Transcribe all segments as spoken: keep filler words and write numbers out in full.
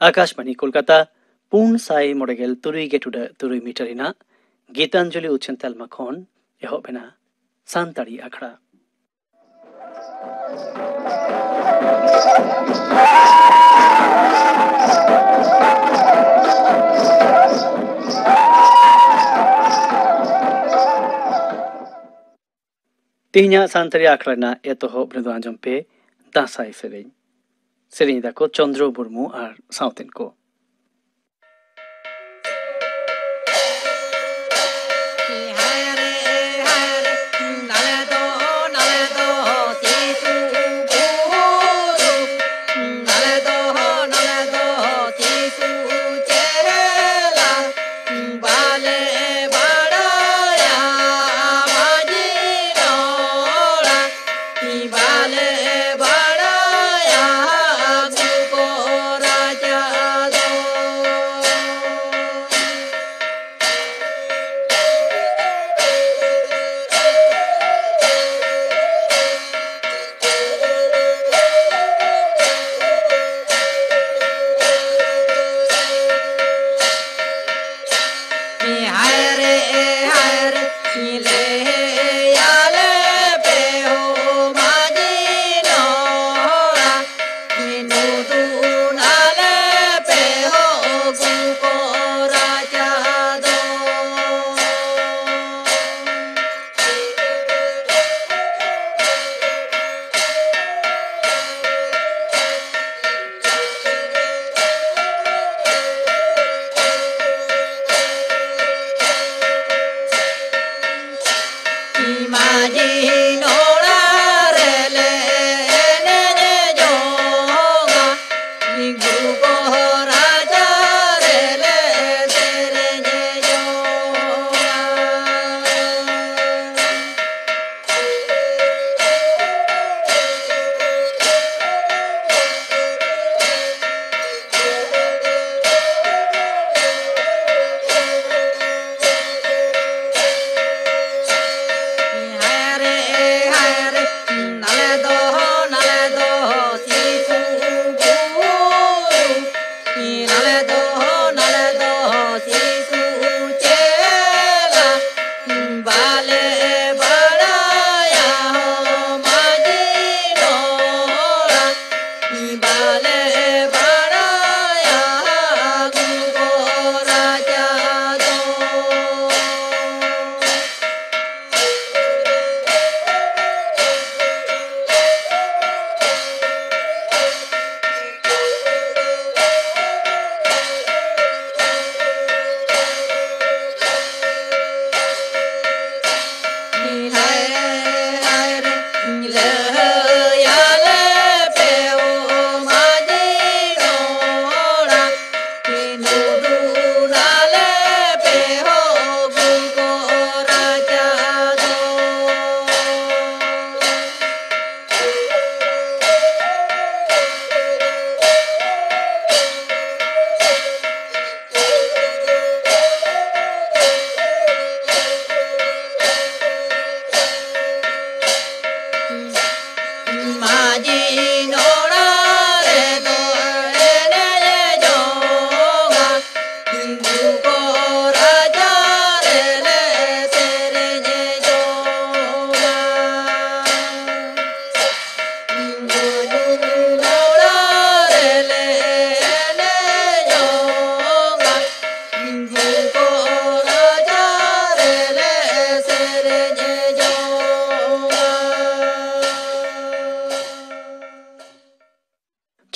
ᱟᱠᱟᱥᱵᱟᱬᱤ ᱠᱳᱞᱠᱟᱛᱟ, ᱯᱩᱱ ᱥᱟᱭ ᱢᱚᱬᱮ ᱜᱮᱞ ᱛᱩᱨᱩᱭ ᱜᱮ ᱴᱩᱰᱟᱹᱜ ᱛᱩᱨᱩᱭ ᱢᱤᱴᱟᱨ ᱨᱮᱱᱟᱜ ᱜᱤᱛᱟᱧᱡᱚᱞᱤ ᱩᱪᱷᱟᱹᱱ ᱛᱟᱞᱢᱟ ᱠᱷᱚᱱ ᱮᱦᱚᱵ ᱮᱱᱟ ᱥᱟᱱᱛᱟᱲᱤ ᱟᱠᱷᱲᱟ᱾ ᱛᱮᱦᱮᱧᱟᱜ ᱥᱟᱱᱛᱟᱲᱤ ᱟᱠᱷᱲᱟ ᱨᱮᱱᱟᱜ ᱮᱛᱚᱦᱚᱵ ᱨᱮᱫᱚ ᱟᱸᱡᱚᱢ ᱯᱮ ᱫᱟᱸᱥᱟᱭ ᱥᱮᱨᱮᱧ᱾ ᱥᱮᱨᱮᱧ ᱫᱟᱠᱚ ᱪᱚᱱᱫᱨᱚ ᱢᱩᱨᱢᱩ ᱟᱨ ᱥᱟᱶᱛᱮᱱ ᱠᱚ᱾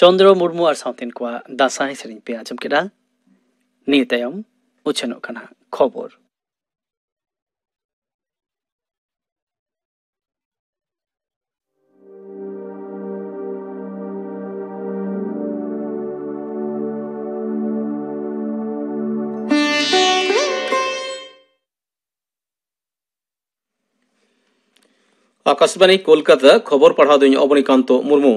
ᱪᱚᱱᱫᱨᱚ ᱢᱩᱨᱢᱩ ᱟᱨ ᱥᱟᱶᱛᱮᱱ ᱠᱚᱣᱟᱜ ᱫᱟᱸᱥᱟᱭ ᱥᱮᱨᱮᱧ ᱯᱮ ᱟᱸᱡᱚᱢ ᱠᱮᱫᱟ᱾ ᱱᱤᱭᱟᱹ ᱛᱟᱭᱚᱢ ᱩᱪᱷᱟᱹᱱᱚᱜ ᱠᱟᱱᱟ ᱠᱷᱚᱵᱚᱨ᱾ ᱟᱠᱟᱥᱵᱟᱱᱤ ᱠᱳᱞᱠᱟᱛᱟ, ᱠᱷᱚᱵᱚᱨ ᱯᱟᱲᱦᱟᱣ ᱫᱚᱧ ᱚᱵᱚᱱᱤᱠᱟᱱᱛᱚ ᱢᱩᱨᱢᱩ᱾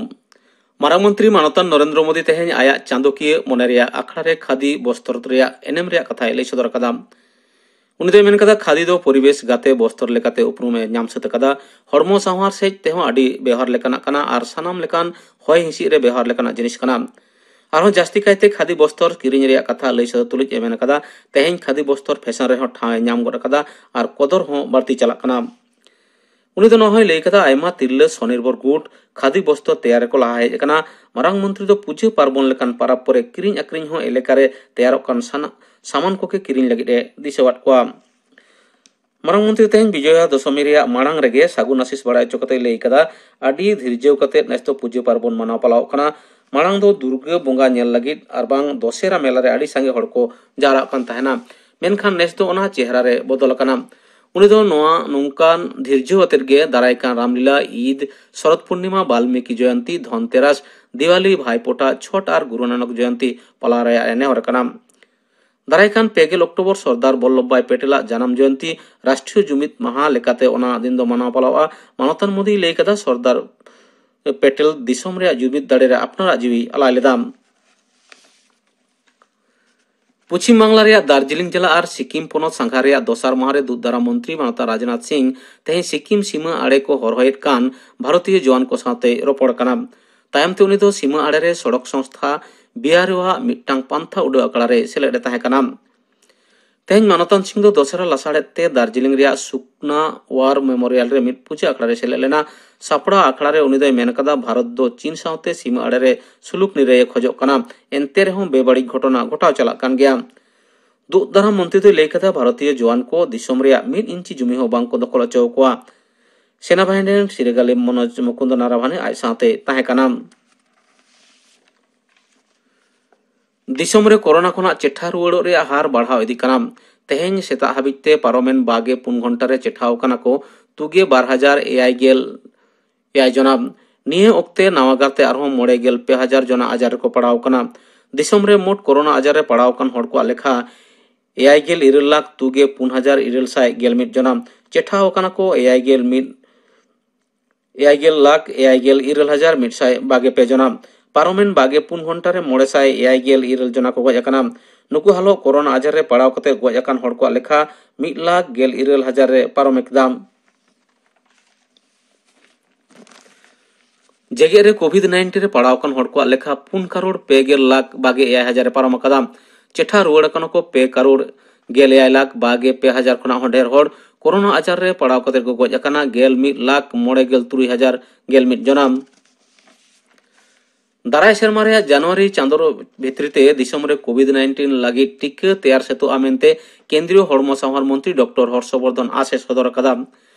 ᱢᱟᱨᱟᱝ ᱢᱚᱱᱛᱨᱤ ᱢᱟᱱᱚᱛᱟᱱ ᱱᱚᱨᱮᱱᱫᱨᱚ ᱢᱳᱫᱤ ᱛᱮᱦᱮᱧ ᱟᱭᱟᱜ ᱪᱟᱸᱫᱚᱠᱤᱭᱟᱹ ᱢᱚᱱᱮ ᱨᱮᱭᱟᱜ ᱟᱠᱷᱲᱟ ᱨᱮ ᱠᱷᱟᱫᱤ ᱵᱚᱥᱛᱨᱚ ᱨᱮᱭᱟᱜ ᱮᱱᱮᱢ ᱨᱮᱭᱟᱜ ᱠᱟᱛᱷᱟᱭ ᱞᱟᱹᱭ ᱥᱚᱫᱚᱨ ᱟᱠᱟᱫᱟ᱾ ᱩᱱᱤ ᱫᱚᱭ ᱢᱮᱱ ᱠᱟᱫᱟ, ᱠᱷᱟᱫᱤ ᱫᱚ ᱯᱚᱨᱤᱵᱮᱥ ᱜᱟᱛᱮ ᱵᱚᱥᱛᱚᱨ ᱞᱮᱠᱟᱛᱮ ᱩᱯᱨᱩᱢ ᱮ ᱧᱟᱢ ᱥᱟᱹᱛ ᱟᱠᱟᱫᱟ᱾ ᱦᱚᱲᱢᱚ ᱥᱟᱶᱟᱨ ᱥᱮᱫ ᱛᱮᱦᱚᱸ ᱟᱹᱰᱤ ᱵᱮᱣᱦᱟᱨ ᱞᱮᱠᱟᱱᱟᱜ ᱠᱟᱱᱟ ᱟᱨ ᱥᱟᱱᱟᱢ ᱞᱮᱠᱟᱱ ᱦᱚᱭ ᱦᱤᱸᱥᱤᱫ ᱨᱮ ᱵᱮᱣᱦᱟᱨ ᱞᱮᱠᱟᱱᱟᱜ ᱡᱤᱱᱤᱥ ᱠᱟᱱᱟ᱾ ᱟᱨᱦᱚᱸ ᱡᱟᱹᱥᱛᱤ ᱠᱟᱭᱛᱮ ᱠᱷᱟᱫᱤ ᱵᱚᱥᱛᱚᱨ ᱠᱤᱨᱤᱧ ᱨᱮᱭᱟᱜ ᱠᱟᱛᱷᱟ ᱞᱟᱹᱭ ᱥᱚᱫᱚᱨ ᱛᱩᱞᱩᱡ ᱮ ᱢᱮᱱ ᱠᱟᱫᱟ, ᱛᱮᱦᱮᱧ ᱠᱷᱟᱫᱤ ᱵᱚᱥᱛᱚᱨ ᱯᱷᱮᱥᱚᱱ ᱨᱮᱦᱚᱸ ᱴᱷᱟᱶ ᱮ ᱧᱟᱢ ᱜᱚᱫ ᱟᱠᱟᱫᱟ ᱟᱨ ᱠᱚᱫᱚᱨ ᱦᱚᱸ ᱵᱟᱹᱲᱛᱤ ᱪᱟᱞᱟᱜ ᱠᱟᱱᱟ᱾ ᱩᱱᱤ ᱫᱚ ᱱᱚᱣᱟ ᱦᱚᱸᱭ ᱞᱟᱹᱭ ᱠᱟᱫᱟ, ᱟᱭᱢᱟ ᱛᱤᱨᱞᱟᱹ ᱥᱚᱱᱤᱨᱵᱷᱚᱨ ᱜᱩᱴ ᱠᱷᱟᱫᱤ ᱵᱚᱥᱛᱚᱨ ᱛᱮᱭᱟᱨ ᱨᱮᱠᱚ ᱞᱟᱦᱟ ᱦᱮᱡ ᱟᱠᱟᱱᱟ᱾ ᱢᱟᱨᱟᱝ ᱢᱚᱱᱛᱨᱤ ᱫᱚ ᱯᱩᱡᱟᱹ ᱯᱟᱨᱵᱚᱱ ᱞᱮᱠᱟᱱ ᱯᱟᱨᱟᱵᱽ ᱠᱚᱨᱮ ᱠᱤᱨᱤᱧ ᱟᱠᱷᱨᱤᱧ ᱦᱚᱸ ᱮᱞᱟᱠᱟ ᱨᱮ ᱛᱮᱭᱟᱨᱚᱜ ᱠᱟᱱ ᱥᱟᱱᱟ-, ᱥᱟᱢᱟᱱ ᱠᱚᱜᱮ ᱠᱤᱨᱤᱧ ᱞᱟᱹᱜᱤᱫ ᱮ ᱫᱤᱥᱟᱹᱣᱟᱫ ᱠᱚᱣᱟ᱾ ᱢᱟᱨᱟᱝ ᱢᱚᱱᱛᱨᱤ ᱛᱮᱦᱮᱧ ᱵᱤᱡᱚᱭᱟ ᱫᱚᱥᱚᱢᱤ ᱨᱮᱭᱟᱜ ᱢᱟᱲᱟᱝ ᱨᱮᱜᱮ ᱥᱟᱹᱜᱩᱱ ᱟᱥᱤᱥ ᱵᱟᱲᱟᱭ ᱦᱚᱪᱚ ᱠᱟᱛᱮ ᱞᱟᱹᱭ ᱠᱟᱫᱟ, ᱟᱹᱰᱤ ᱫᱷᱤᱨᱡᱟᱹᱣ ᱠᱟᱛᱮ ᱱᱮᱥ ᱫᱚ ᱯᱩᱡᱟᱹ ᱯᱟᱨᱵᱚᱱ ᱢᱟᱱᱟᱣ ᱯᱟᱞᱟᱣᱚᱜ ᱠᱟᱱᱟ᱾ ᱢᱟᱲᱟᱝ ᱫᱚ ᱫᱩᱨᱜᱟᱹ ᱵᱚᱸᱜᱟ ᱧᱮᱞ ᱞᱟᱹᱜᱤᱫ ᱟᱨ ᱵᱟᱝ ᱫᱚᱥᱮᱨᱟ ᱢᱮᱞᱟ ᱨᱮ ᱟᱹᱰᱤ ᱥᱟᱸᱜᱮ ᱦᱚᱲ ᱠᱚ ᱡᱟᱣᱨᱟᱜ ᱠᱟᱱ ᱛᱟᱦᱮᱱᱟ, ᱢᱮᱱᱠᱷᱟᱱ ᱱᱮᱥ ᱫᱚ ᱚᱱᱟ ᱪᱮᱦᱨᱟ ᱨᱮ ᱵᱚᱫᱚᱞ ᱟᱠᱟᱱᱟ᱾ ᱩᱱᱤ ᱫᱚ ᱱᱚᱣᱟ ᱱᱚᱝᱠᱟᱱ ᱫᱷᱤᱨᱡᱟᱹᱣ ᱟᱛᱮᱫ ᱜᱮ ᱫᱟᱨᱟᱭ ᱠᱟᱱ ᱨᱟᱢᱞᱤᱞᱟ, ᱤᱫ, ᱥᱚᱨᱚᱫ ᱯᱩᱨᱱᱤᱢᱟ, ᱵᱟᱞᱢᱤᱠᱤ ᱡᱚᱭᱚᱱᱛᱤ, ᱫᱷᱚᱱᱛᱮᱨᱟᱥ, ᱫᱤᱣᱟᱞᱤ, ᱵᱷᱟᱭᱯᱳᱴᱟ, ᱪᱷᱚᱴ ᱟᱨ ᱜᱩᱨᱩ ᱱᱟᱱᱚᱠ ᱡᱚᱭᱚᱱᱛᱤ ᱯᱟᱞᱟᱣ ᱨᱮᱭᱟᱜ ᱮ ᱱᱮᱦᱚᱨ ᱟᱠᱟᱱᱟ᱾ ᱫᱟᱨᱟᱭ ᱠᱟᱱ ᱯᱮ ᱜᱮᱞ ᱚᱠᱴᱳᱵᱚᱨ ᱥᱚᱨᱫᱟᱨ ᱵᱚᱞᱞᱚᱵᱷ ᱵᱷᱟᱭ ᱯᱮᱴᱮᱞᱟᱜ ᱡᱟᱱᱟᱢ ᱡᱚᱭᱚᱱᱛᱤ ᱨᱟᱥᱴᱨᱤᱭᱚ ᱡᱩᱢᱤᱫ ᱢᱟᱦᱟ ᱞᱮᱠᱟᱛᱮ ᱚᱱᱟ ᱫᱤᱱ ᱫᱚ ᱢᱟᱱᱟᱣ ᱯᱟᱞᱟᱣᱚᱜᱼᱟ᱾ ᱢᱟᱱᱚᱛᱟᱱ ᱢᱳᱫᱤᱭ ᱞᱟᱹᱭ ᱠᱟᱫᱟ, ᱥᱚᱨᱫᱟᱨ ᱯᱮᱴᱮᱞ ᱫᱤᱥᱚᱢ ᱨᱮᱭᱟᱜ ᱡᱩᱢᱤᱫ ᱫᱟᱲᱮ ᱨᱮ ᱟᱯᱱᱟᱨᱟᱜ ᱡᱤᱣᱤ ᱟᱞᱟᱭ ᱞᱮᱫᱟ᱾ ᱯᱚᱪᱷᱤᱢ ᱵᱟᱝᱞᱟ ᱨᱮᱭᱟᱜ ᱫᱟᱨᱡᱤᱞᱤᱝ ᱡᱮᱞᱟ ᱟᱨ ᱥᱤᱠᱤᱢ ᱯᱚᱱᱚᱛ ᱥᱟᱸᱜᱷᱟᱨ ᱨᱮᱭᱟᱜ ᱫᱚᱥᱟᱨ ᱢᱟᱦᱟ ᱨᱮ ᱫᱩᱜ ᱫᱟᱨᱟᱢ ᱢᱚᱱᱛᱨᱤ ᱢᱟᱱᱚᱛᱟᱱ ᱨᱟᱡᱽᱱᱟᱛᱷ ᱥᱤᱝ ᱛᱮᱦᱮᱧ ᱥᱤᱠᱤᱢ ᱥᱤᱢᱟᱹ ᱟᱲᱮ ᱠᱚ ᱦᱚᱨᱦᱚᱭᱮᱫ ᱠᱟᱱ ᱵᱷᱟᱨᱚᱛᱤᱭᱚ ᱡᱚᱣᱟᱱ ᱠᱚ ᱥᱟᱶᱛᱮᱭ ᱨᱚᱯᱚᱲ ᱠᱟᱱᱟ᱾ ᱛᱟᱭᱚᱢ ᱛᱮ ᱩᱱᱤ ᱫᱚ ᱥᱤᱢᱟᱹ ᱟᱲᱮ ᱨᱮ ᱥᱚᱲᱚᱠ ᱥᱚᱝᱥᱛᱷᱟ ᱵᱤ ᱟᱨ ᱳ ᱟᱜ ᱢᱤᱫᱴᱟᱝ ᱯᱟᱱᱛᱷᱟ ᱩᱰᱟᱹᱣ ᱟᱠᱷᱲᱟ ᱨᱮ ᱥᱮᱞᱮᱫ ᱮ ᱛᱟᱦᱮᱸ ᱠᱟᱱᱟ᱾ ᱛᱮᱦᱮᱧ ᱢᱟᱱᱚᱛᱟᱱ ᱥᱤᱝ ᱫᱚ ᱫᱚᱥᱮᱨᱟ ᱞᱟᱥᱟᱲᱦᱮᱫ ᱛᱮ ᱫᱟᱨᱡᱤᱞᱤᱝ ᱨᱮᱭᱟᱜ ᱥᱩᱠᱱᱟ ᱣᱟᱨ ᱢᱮᱢᱳᱨᱤᱭᱟᱞ ᱨᱮ ᱢᱤᱫ ᱯᱩᱡᱟᱹ ᱟᱠᱷᱲᱟ ᱨᱮ ᱥᱮᱞᱮᱫ ᱞᱮᱱᱟ᱾ ᱥᱟᱯᱲᱟᱣ ᱟᱠᱷᱲᱟ ᱨᱮ ᱩᱱᱤ ᱫᱚᱭ ᱢᱮᱱ ᱠᱟᱫᱟ, ᱵᱷᱟᱨᱚᱛ ᱫᱚ ᱪᱤᱱ ᱥᱟᱶᱛᱮ ᱥᱤᱢᱟᱹ ᱟᱲᱮ ᱨᱮ ᱥᱩᱞᱩᱠ ᱱᱤᱨᱟᱹᱭ ᱮ ᱠᱷᱚᱡᱚᱜ ᱠᱟᱱᱟ, ᱮᱱᱛᱮ ᱨᱮᱦᱚᱸ ᱵᱮᱵᱟᱹᱲᱤᱡ ᱜᱷᱚᱴᱚᱱᱟ ᱜᱷᱚᱴᱟᱣ ᱪᱟᱞᱟᱜ ᱠᱟᱱ ᱜᱮᱭᱟ᱾ ᱫᱩᱜ ᱫᱟᱨᱟᱢ ᱢᱚᱱᱛᱨᱤ ᱫᱚᱭ ᱞᱟᱹᱭ ᱠᱟᱫᱟ, ᱵᱷᱟᱨᱚᱛᱤᱭᱚ ᱡᱚᱣᱟᱱ ᱠᱚ ᱫᱤᱥᱚᱢ ᱨᱮᱭᱟᱜ ᱢᱤᱫ ᱤᱧᱪᱤ ᱡᱩᱢᱤ ᱦᱚᱸ ᱵᱟᱝ ᱠᱚ ᱫᱚᱠᱷᱚᱞ ᱦᱚᱪᱚ ᱟᱠᱚᱣᱟ᱾ ᱥᱮᱱᱟ ᱵᱟᱦᱤᱱᱤ ᱨᱮᱱ ᱥᱤᱨᱟᱹ ᱜᱟᱹᱞᱤᱢ ᱢᱚᱱᱳᱡᱽ ᱢᱩᱠᱩᱱᱫᱚ ᱱᱟᱨᱟᱵᱷᱟᱱᱤ ᱟᱡ ᱥᱟᱶᱛᱮ ᱛᱟᱦᱮᱸ ᱠᱟᱱᱟ᱾ ᱫᱤᱥᱚᱢ ᱨᱮ ᱠᱳᱨᱳᱱᱟ ᱠᱷᱚᱱᱟᱜ ᱪᱮᱴᱷᱟ ᱨᱩᱣᱟᱹᱲᱚᱜ ᱨᱮᱭᱟᱜ ᱦᱟᱨ ᱵᱟᱲᱦᱟᱣ ᱤᱫᱤᱜ ᱠᱟᱱᱟ᱾ ᱛᱮᱦᱮᱧ ᱥᱮᱛᱟᱜ ᱦᱟᱹᱵᱤᱡ ᱛᱮ ᱯᱟᱨᱚᱢᱮᱱ ᱵᱟᱜᱮ ᱯᱩᱱ ᱜᱷᱚᱱᱴᱟ ᱨᱮ ᱪᱮᱴᱷᱟᱣ ᱠᱟᱱᱟ ᱠᱚ ᱛᱩᱜᱮ ᱵᱟᱨ ᱦᱟᱡᱟᱨ ᱮᱭᱟᱭ ᱜᱮᱞ ᱮᱭᱟᱭ ᱡᱚᱱᱟ᱾ ᱱᱤᱭᱟᱹ ᱚᱠᱛᱮ ᱱᱟᱣᱟ ᱜᱟᱨᱛᱮ ᱟᱨᱦᱚᱸ ᱢᱚᱬᱮ ᱜᱮᱞ ᱯᱮ ᱦᱟᱡᱟᱨ ᱡᱚᱱᱟ ᱟᱡᱟᱨ ᱨᱮᱠᱚ ᱯᱟᱲᱟᱣ ᱠᱟᱱᱟ᱾ ᱫᱤᱥᱚᱢ ᱨᱮ ᱢᱳᱴ ᱠᱳᱨᱳᱱᱟ ᱟᱡᱟᱨ ᱨᱮ ᱯᱟᱲᱟᱣ ᱟᱠᱟᱱ ᱦᱚᱲ ᱠᱚᱣᱟᱜ ᱞᱮᱠᱷᱟ ᱮᱭᱟᱭ ᱜᱮᱞ ᱤᱨᱟᱹᱞ ᱞᱟᱠᱷ ᱛᱩᱜᱮ ᱯᱩᱱ ᱦᱟᱡᱟᱨ ᱤᱨᱟᱹᱞ ᱥᱟᱭ ᱜᱮᱞ ᱢᱤᱫ ᱡᱚᱱᱟ᱾ ᱪᱮᱴᱷᱟᱣ ᱟᱠᱟᱱᱟ ᱠᱚ ᱮᱭᱟᱭ ᱜᱮᱞ ᱢᱤᱫ ᱮᱭᱟᱭ ᱜᱮᱞ ᱞᱟᱠᱷ ᱮᱭᱟᱭ ᱜᱮᱞ ᱤᱨᱟᱹᱞ ᱦᱟᱡᱟᱨ ᱢᱤᱫ ᱥᱟᱭ ᱵᱟᱜᱮ ᱯᱮ ᱡᱚᱱᱟ᱾ ᱯᱟᱨᱚᱢᱮᱱ ᱵᱟᱜᱮ ᱯᱩᱱ ᱜᱷᱚᱱᱴᱟ ᱨᱮ ᱢᱚᱬᱮ ᱥᱟᱭ ᱮᱭᱟᱭ ᱜᱮᱞ ᱤᱨᱟᱹᱞ ᱡᱚᱱᱟ ᱠᱚ ᱜᱚᱡ ᱟᱠᱟᱱᱟ᱾ ᱱᱩᱠᱩ ᱦᱟᱞᱚ ᱠᱳᱨᱳᱱᱟ ᱟᱡᱟᱨ ᱨᱮ ᱯᱟᱲᱟᱣ ᱠᱟᱛᱮ ᱜᱚᱡ ᱟᱠᱟᱱ ᱦᱚᱲ ᱠᱚᱣᱟᱜ ᱞᱮᱠᱷᱟ ᱢᱤᱫ ᱞᱟᱠᱷ ᱜᱮᱞ ᱤᱨᱟᱹᱞ ᱦᱟᱡᱟᱨ ᱨᱮ ᱯᱟᱨᱚᱢ ᱠᱮᱫᱟ᱾ ᱡᱮᱜᱮᱛ ᱨᱮ ᱠᱳᱵᱷᱤᱰ ᱱᱟᱭᱤᱱᱴᱤᱱ ᱨᱮ ᱯᱟᱲᱟᱣ ᱟᱠᱟᱱ ᱦᱚᱲ ᱠᱚᱣᱟᱜ ᱞᱮᱠᱷᱟ ᱯᱩᱱ ᱠᱟᱨᱳᱲ ᱯᱮ ᱜᱮᱞ ᱞᱟᱠᱷ ᱵᱟᱜᱮ ᱮᱭᱟᱭ ᱦᱟᱡᱟᱨ ᱮ ᱯᱟᱨᱚᱢ ᱟᱠᱟᱫᱟ᱾ ᱪᱮᱴᱷᱟ ᱨᱩᱣᱟᱹᱲ ᱟᱠᱟᱱᱟ ᱠᱚ ᱯᱮ ᱠᱟᱨᱳᱲ ᱜᱮᱞ ᱮᱭᱟᱭ ᱞᱟᱠᱷ ᱵᱟᱜᱮ ᱯᱮ ᱦᱟᱡᱟᱨ ᱠᱷᱚᱱᱟᱜ ᱦᱚᱸ ᱰᱷᱮᱨ ᱦᱚᱲ ᱠᱳᱨᱳᱱᱟ ᱟᱡᱟᱨ ᱨᱮ ᱯᱟᱲᱟᱣ ᱠᱟᱛᱮ ᱠᱚ ᱜᱚᱡ ᱟᱠᱟᱱᱟ ᱜᱮᱞ ᱢᱤᱫ ᱞᱟᱠᱷ ᱢᱚᱬᱮ ᱜᱮᱞ ᱛᱩᱨᱩᱭ ᱦᱟᱡᱟᱨ ᱜᱮᱞ ᱢᱤᱫ ᱡᱚᱱᱟ᱾ ᱫᱟᱨᱟᱭ ᱥᱮᱨᱢᱟ ᱨᱮᱭᱟᱜ ᱡᱟᱱᱩᱣᱟᱨᱤ ᱪᱟᱸᱫᱳ ᱵᱷᱤᱛᱨᱤ ᱛᱮ ᱫᱤᱥᱚᱢ ᱨᱮ ᱠᱳᱵᱷᱤᱰ ᱱᱟᱭᱤᱱᱴᱤᱱ ᱞᱟᱹᱜᱤᱫ ᱴᱤᱠᱟᱹ ᱛᱮᱭᱟᱨ ᱥᱟᱹᱛᱚᱜᱼᱟ ᱢᱮᱱᱛᱮ ᱠᱮᱱᱫᱨᱤᱭᱚ ᱦᱚᱲᱢᱚ ᱥᱟᱶᱟᱨ ᱢᱚᱱᱛᱨᱤ ᱰᱚᱠᱴᱚᱨ ᱦᱚᱨᱥᱚᱵᱚᱨᱫᱷᱚᱱ ᱟᱥ ᱮ ᱥᱚᱫᱚᱨ ᱟᱠᱟᱫᱟ᱾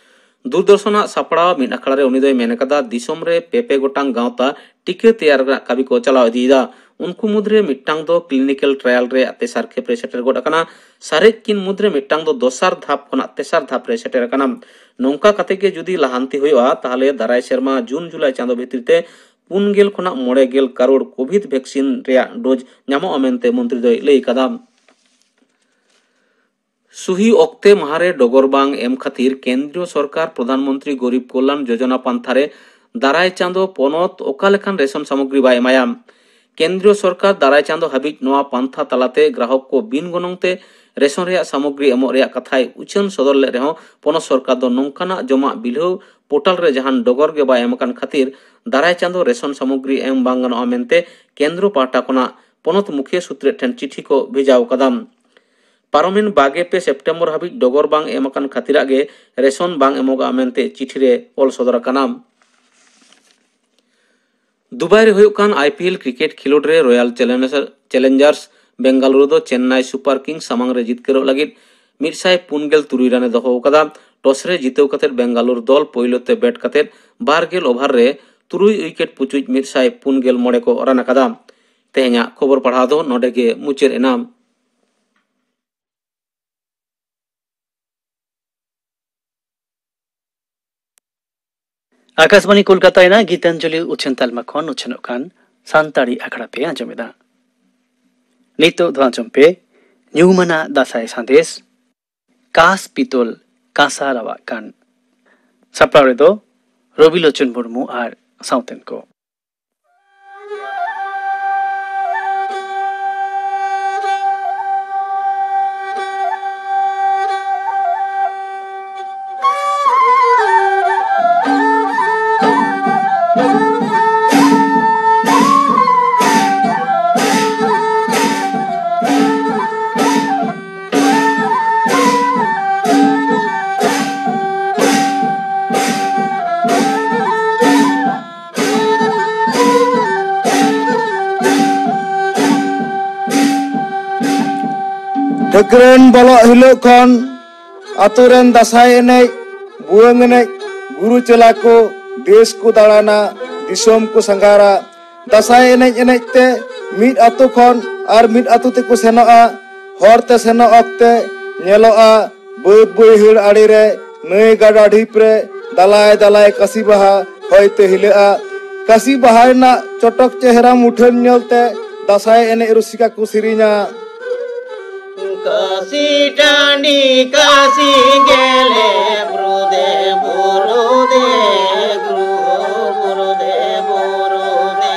ᱫᱩᱨᱫᱚᱨᱥᱚᱱᱟᱜ ᱥᱟᱯᱲᱟᱣ ᱢᱤᱫ ᱟᱠᱷᱲᱟ ᱨᱮ ᱩᱱᱤ ᱫᱚᱭ ᱢᱮᱱ ᱟᱠᱟᱫᱟ, ᱫᱤᱥᱚᱢ ᱨᱮ ᱯᱮ ᱯᱮ ᱜᱚᱴᱟᱝ ᱜᱟᱶᱛᱟ ᱴᱤᱠᱟᱹ ᱛᱮᱭᱟᱨ ᱨᱮᱱᱟᱜ ᱠᱟᱹᱢᱤ ᱠᱚ ᱪᱟᱞᱟᱣ ᱤᱫᱤᱭᱮᱫᱟ᱾ ᱩᱱᱠᱩ ᱢᱩᱫᱽᱨᱮ ᱢᱤᱫᱴᱟᱝ ᱫᱚ ᱠᱞᱤᱱᱤᱠᱮᱞ ᱴᱨᱟᱭᱟᱞ ᱨᱮᱭᱟᱜ ᱛᱮᱥᱟᱨ ᱠᱷᱮᱯ ᱨᱮ ᱥᱮᱴᱮᱨ ᱜᱚᱫ ᱟᱠᱟᱱᱟ᱾ ᱥᱟᱨᱮᱡ ᱠᱤᱱ ᱢᱩᱫᱽᱨᱮ ᱢᱤᱫᱴᱟᱝ ᱫᱚ ᱫᱚᱥᱟᱨ ᱫᱷᱟᱯ ᱠᱷᱚᱱᱟᱜ ᱛᱮᱥᱟᱨ ᱫᱷᱟᱯ ᱨᱮ ᱥᱮᱴᱮᱨ ᱟᱠᱟᱱᱟ᱾ ᱱᱚᱝᱠᱟ ᱠᱟᱛᱮ ᱜᱮ ᱡᱩᱫᱤ ᱞᱟᱦᱟᱱᱛᱤ ᱦᱩᱭᱩᱜᱼᱟ, ᱛᱟᱦᱚᱞᱮ ᱫᱟᱨᱟᱭ ᱥᱮᱨᱢᱟ ᱡᱩᱱ ᱡᱩᱞᱟᱭ ᱪᱟᱸᱫᱳ ᱵᱷᱤᱛᱤᱨ ᱛᱮ ᱯᱩᱱ ᱜᱮᱞ ᱠᱷᱚᱱᱟᱜ ᱢᱚᱬᱮ ᱜᱮᱞ ᱠᱟᱨᱳᱲ ᱠᱳᱵᱷᱤᱰ ᱵᱷᱮᱠᱥᱤᱱ ᱨᱮᱭᱟᱜ ᱰᱳᱡᱽ ᱧᱟᱢᱚᱜᱼᱟ ᱢᱮᱱᱛᱮ ᱢᱚᱱᱛᱨᱤ ᱫᱚᱭ ᱞᱟᱹᱭ ᱟᱠᱟᱫᱟ᱾ ᱥᱩᱦᱤ ᱚᱠᱛᱮ ᱢᱟᱦᱟ ᱨᱮ ᱰᱚᱜᱚᱨ ᱵᱟᱝ ᱮᱢ ᱠᱷᱟᱹᱛᱤᱨ ᱠᱮᱱᱫᱨᱤᱭᱚ ᱥᱚᱨᱠᱟᱨ ᱯᱨᱚᱫᱷᱟᱱ ᱢᱚᱱᱛᱨᱤ ᱜᱚᱨᱤᱵᱽ ᱠᱚᱞᱭᱟᱱ ᱡᱳᱡᱚᱱᱟ ᱯᱟᱱᱛᱷᱟ ᱨᱮ ᱫᱟᱨᱟᱭ ᱪᱟᱸᱫᱚ ᱯᱚᱱᱚᱛ ᱚᱠᱟ ᱞᱮᱠᱟᱱ ᱨᱮᱥᱚᱱ ᱥᱟᱢᱚᱜᱨᱤ ᱵᱟᱭ ᱮᱢᱟᱭᱟ᱾ ᱠᱮᱱᱫᱨᱤᱭᱚ ᱥᱚᱨᱠᱟᱨ ᱫᱟᱨᱟᱭ ᱪᱟᱸᱫᱚ ᱦᱟᱹᱵᱤᱡ ᱱᱚᱣᱟ ᱯᱟᱱᱛᱷᱟ ᱛᱟᱞᱟᱛᱮ ᱜᱨᱟᱦᱚᱠ ᱠᱚ ᱵᱤᱱ ᱜᱚᱱᱚᱝ ᱛᱮ ᱨᱮᱥᱚᱱ ᱨᱮᱭᱟᱜ ᱥᱟᱢᱚᱜᱨᱤ ᱮᱢᱚᱜ ᱨᱮᱭᱟᱜ ᱠᱟᱛᱷᱟᱭ ᱩᱪᱷᱟᱹᱱ ᱥᱚᱫᱚᱨ ᱞᱮᱫ ᱨᱮᱦᱚᱸ, ᱯᱚᱱᱚᱛ ᱥᱚᱨᱠᱟᱨ ᱫᱚ ᱱᱚᱝᱠᱟᱱᱟᱜ ᱡᱚᱢᱟᱜ ᱵᱤᱞᱦᱟᱹᱣ ᱯᱳᱨᱴᱟᱞ ᱨᱮ ᱡᱟᱦᱟᱱ ᱰᱚᱜᱚᱨ ᱜᱮ ᱵᱟᱭ ᱮᱢ ᱟᱠᱟᱱ ᱠᱷᱟᱹᱛᱤᱨ ᱫᱟᱨᱟᱭ ᱪᱟᱸᱫᱚ ᱨᱮᱥᱚᱱ ᱥᱟᱢᱚᱜᱨᱤ ᱮᱢ ᱵᱟᱝ ᱜᱟᱱᱚᱜᱼᱟ ᱢᱮᱱᱛᱮ ᱠᱮᱱᱫᱨᱚ ᱯᱟᱦᱴᱟ ᱠᱷᱚᱱᱟᱜ ᱯᱚᱱᱚᱛ ᱢᱩᱠᱷᱤᱭᱟᱹ ᱥᱩᱛᱨᱮᱫ ᱴᱷᱮᱱ ᱪᱤᱴᱷᱤ ᱠᱚ ᱵᱷᱮᱡᱟ ᱟᱠᱟᱫᱟ᱾ ᱯᱟᱨᱚᱢᱮᱱ ᱵᱟᱜᱮ ᱯᱮ ᱥᱮᱯᱴᱮᱢᱵᱚᱨ ᱦᱟᱹᱵᱤᱡ ᱰᱚᱜᱚᱨ ᱵᱟᱝ ᱮᱢ ᱟᱠᱟᱱ ᱠᱷᱟᱹᱛᱤᱨᱟᱜ ᱜᱮ ᱨᱮᱥᱚᱱ ᱵᱟᱝ ᱮᱢᱚᱜᱚᱜᱼᱟ ᱢᱮᱱᱛᱮ ᱪᱤᱴᱷᱤ ᱨᱮ ᱚᱞ ᱥᱚᱫᱚᱨ ᱟᱠᱟᱱᱟ᱾ ᱫᱩᱵᱟᱭ ᱨᱮ ᱦᱩᱭᱩᱜ ᱠᱟᱱ ᱟᱭ ᱯᱤ ᱮᱞ ᱠᱨᱤᱠᱮᱴ ᱠᱷᱮᱞᱳᱰ ᱨᱮ ᱨᱚᱭᱟᱞ ᱪᱮᱞᱮᱧᱡᱟᱨᱥ ᱵᱮᱝᱜᱟᱞᱩᱨᱩ ᱫᱚ ᱪᱮᱱᱱᱟᱭ ᱥᱩᱯᱟᱨ ᱠᱤᱝᱥ ᱥᱟᱢᱟᱝ ᱨᱮ ᱡᱤᱛᱠᱟᱹᱨᱚᱜ ᱞᱟᱹᱜᱤᱫ ᱢᱤᱫ ᱥᱟᱭ ᱯᱩᱱ ᱜᱮᱞ ᱛᱩᱨᱩᱭ ᱨᱟᱱ ᱮ ᱫᱚᱦᱚ ᱟᱠᱟᱫᱟ᱾ ᱴᱚᱥ ᱨᱮ ᱡᱤᱛᱟᱹᱣ ᱠᱟᱛᱮ ᱵᱮᱝᱜᱟᱞᱩᱨᱩ ᱫᱚᱞ ᱯᱳᱭᱞᱳ ᱛᱮ ᱵᱮᱴ ᱠᱟᱛᱮ ᱵᱟᱨ ᱜᱮᱞ ᱳᱵᱷᱟᱨ ᱨᱮ ᱛᱩᱨᱩᱭ ᱩᱭᱠᱮᱴ ᱯᱩᱪᱩᱡ ᱢᱤᱫ ᱥᱟᱭ ᱯᱩᱱ ᱜᱮᱞ ᱢᱚᱬᱮ ᱠᱚ ᱨᱟᱱ ᱟᱠᱟᱫᱟ᱾ ᱛᱮᱦᱮᱧᱟᱜ ᱠᱷᱚᱵᱚᱨ ᱯᱟᱲᱦᱟᱣ ᱫᱚ ᱱᱚᱰᱮ ᱜᱮ ᱢᱩᱪᱟᱹᱫ ᱮᱱᱟ᱾ ᱟᱠᱟᱥᱵᱟᱬᱤ ᱠᱳᱞᱠᱟᱛᱟ ᱨᱮᱱᱟᱜ ᱜᱤᱛᱟᱧᱡᱚᱞᱤ ᱩᱪᱷᱟᱹᱱ ᱛᱟᱞᱢᱟ ᱠᱷᱚᱱ ᱩᱪᱷᱟᱹᱱᱚᱜ ᱠᱟᱱ ᱥᱟᱱᱛᱟᱲᱤ ᱟᱠᱷᱲᱟ ᱯᱮ ᱟᱸᱡᱚᱢᱮᱫᱟ᱾ ᱱᱤᱛᱚᱜ ᱫᱚ ᱟᱸᱡᱚᱢ ᱯᱮ ᱧᱩᱢᱟᱱᱟᱜ ᱫᱟᱸᱥᱟᱭ ᱥᱟᱸᱫᱮᱥ, ᱠᱟᱸᱥ ᱯᱤᱛᱚᱞ ᱠᱟᱸᱥᱟ ᱨᱟᱣᱟᱜ ᱠᱟᱱ᱾ ᱥᱟᱯᱲᱟᱣ ᱨᱮᱫᱚ ᱨᱚᱵᱤᱞᱳᱪᱚᱱ ᱢᱩᱨᱢᱩ ᱟᱨ ᱥᱟᱶᱛᱮᱱ ᱠᱚ᱾ ᱴᱷᱟᱹᱠᱨᱟᱹᱱ ᱵᱚᱞᱚᱜ ᱦᱤᱞᱳᱜ ᱠᱷᱚᱱ ᱟᱛᱳ ᱨᱮᱱ ᱫᱟᱸᱥᱟᱭ ᱮᱱᱮᱡ, ᱵᱷᱩᱣᱟᱹᱝ ᱮᱱᱮᱡ, ᱜᱩᱨᱩ ᱪᱮᱞᱟ ᱠᱚ ᱫᱮᱥ ᱠᱚ ᱫᱟᱬᱟᱱᱟ, ᱫᱤᱥᱚᱢ ᱠᱚ ᱥᱟᱸᱜᱷᱟᱨᱟ᱾ ᱫᱟᱸᱥᱟᱭ ᱮᱱᱮᱡ ᱮᱱᱮᱡ ᱛᱮ ᱢᱤᱫ ᱟᱛᱳ ᱠᱷᱚᱱ ᱟᱨ ᱢᱤᱫ ᱟᱛᱳ ᱛᱮᱠᱚ ᱥᱮᱱᱚᱜᱼᱟ᱾ ᱦᱚᱨ ᱛᱮ ᱥᱮᱱᱚᱜ ᱚᱠᱛᱮ ᱧᱮᱞᱚᱜᱼᱟ, ᱵᱟᱹᱫᱽ ᱵᱟᱹᱭᱦᱟᱹᱲ ᱟᱲᱮ ᱨᱮ, ᱱᱟᱹᱭ ᱜᱟᱰᱟ ᱰᱷᱤᱯ ᱨᱮ ᱫᱟᱞᱟᱭ ᱫᱟᱞᱟᱭ ᱠᱟᱹᱥᱤ ᱵᱟᱦᱟ ᱦᱚᱭᱛᱮ ᱦᱤᱞᱟᱹᱜᱼᱟ᱾ ᱠᱟᱹᱥᱤ ᱵᱟᱦᱟ ᱨᱮᱱᱟᱜ ᱪᱚᱴᱚᱠ ᱪᱮᱦᱨᱟ ᱢᱩᱴᱷᱟᱹᱱ ᱧᱮᱞᱛᱮ ᱫᱟᱸᱥᱟᱭ ᱮᱱᱮᱡ ᱨᱩᱥᱤᱠᱟ ᱠᱚ ᱥᱮᱨᱮᱧᱟ᱾ ᱠᱟᱹᱥᱤ ᱴᱟᱺᱰᱤ ᱠᱟᱹᱥᱤ ᱜᱮᱞᱮ ᱵᱩᱨᱩ ᱫᱮ, ᱵᱩᱨᱩ ᱫᱮ, ᱵᱩᱨᱩ, ᱵᱩᱨᱩ ᱫᱮ, ᱵᱩᱨᱩ ᱫᱮ᱾